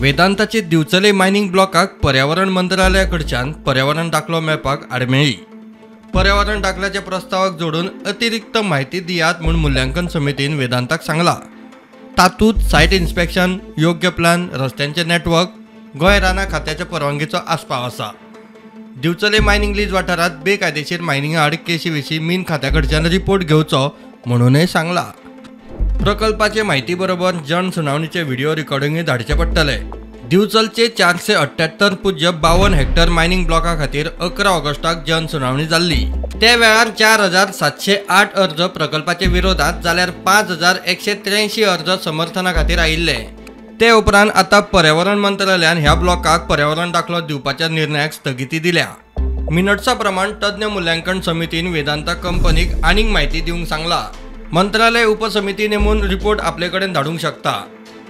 वेदांताचे दिवचले mining ब्लॉकाक पर्यावरण मंत्रालया कडच्यान पर्यावरण दाखलो मेळपाक आडमेळी. पर्यावरण दाखल्याच्या प्रस्तावाक जोडून अतिरिक्त म्हायती दियात म्हूण मुल्यांकन समितीन वेदांताक सांगला. तातूंत सायट इन्स्पेक्शन, योग्य प्लान, रस्त्यांचे नेटवर्क, गोंय रानां खात्याच्या परवानगीचो आस्पाव आसा. दिवचले मायनिंग लीज वाठारांत बेकायदेशीर मायनिंगा आड केशी विशीं मीन खात्या कडच्यान रिपोर्ट घेवचो म्हणूनय सांगला. प्रकल्पाचे म्हायती बरोबर जन सुनावणीचे व्हिडिओ रिकॉर्डिंगूय धाडचे पडटले. दिवचलचे 478.52 हेक्टर मायनिंग ब्लॉका खातीर 11 ऑगस्टाक जन सुनावणी जाल्ली. त्या वेळार 4708 अर्ज प्रकल्पाचे विरोधात जाल्यार 5183 अर्ज समर्थना खातीर आयिल्ले. ते उपरांत आतां पर्यावरण मंत्रालयान ह्या ब्लॉकाक पर्यावरण दाखलो दिवपाच्या निर्णयाक स्थगिती दिल्या. मिनट्सा प्रमाण तज्ञ मुल्यांकन समितीन वेदांता कंपनीक आनीक म्हायती दिवंक सांगला. मंत्रालय उपसमिती नेमून रिपोर्ट आपले कडेन धाडूंक शकता.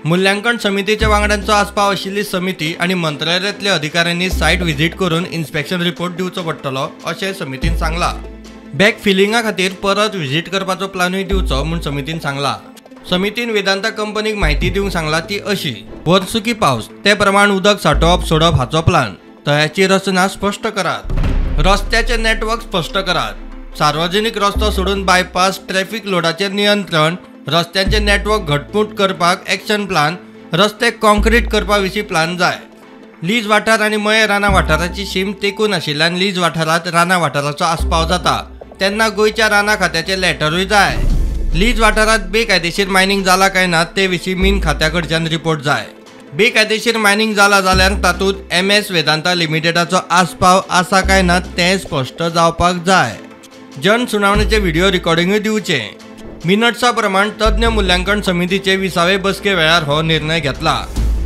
मुल्यांकन समितीच्या वांगड्यांचो आस्पाव आशिल्ली समिती आनी मंत्रालयांतल्या अधिकाऱ्यांनी सायट व्हिजीट करून इन्स्पेक्शन रिपोर्ट दिवचो पडटलो अशें समितीन सांगला. बॅक फिलिंगा खातीर परत व्हिजीट करपाचो प्लानूय दिवचो म्हूण समितीन सांगला. समितीन वेदांता कंपनीक म्हायती दिवंक सांगला ती अशी: वर्सुकी पावस, ते प्रमाण उदक सांठोवप सोडप हाचो प्लान, तळ्याची रचना स्पश्ट करात, रस्त्याचे नेटवर्क स्पश्ट करात, सार्वजनिक रस्तो सोडून बायपास, ट्रॅफिक लोडाचेर नियंत्रण, रस्त्यांचे नेटवर्क घटमूट करपाक एक्शन प्लान, रस्ते कॉन्क्रीट करपा विशीं प्लान जाय. लीज वाठार आनी मये रानां वाठाराची शीम तेंकून आशिल्ल्यान लीज वाठारांत रानां वाठाराचो आस्पाव जाता तेन्ना गोंयच्या रानां खात्याचे लॅटरूय जाय. लीज वाठारांत बेकायदेशीर मायनिंग जाला काय ना ते विशीं मीन खात्या कडच्यान रिपोर्ट जाय. बेकायदेशीर मायनिंग जाला जाल्यार तातूंत MS Vedanta लिमिटेडाचो आस्पाव आसा काय ना तें स्पश्ट जावपाक जाय. जन सुनावणीचे व्हिडिओ रिकॉर्डिंगूय दिवचें. मिनट्सा प्रमाण तज्ञ मुल्यांकन समितीचे 20वे बसके वेळार हो निर्णय घेतला.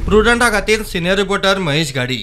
प्रुडंटा खातीर सिनियर रिपोर्टर महेश घाडी.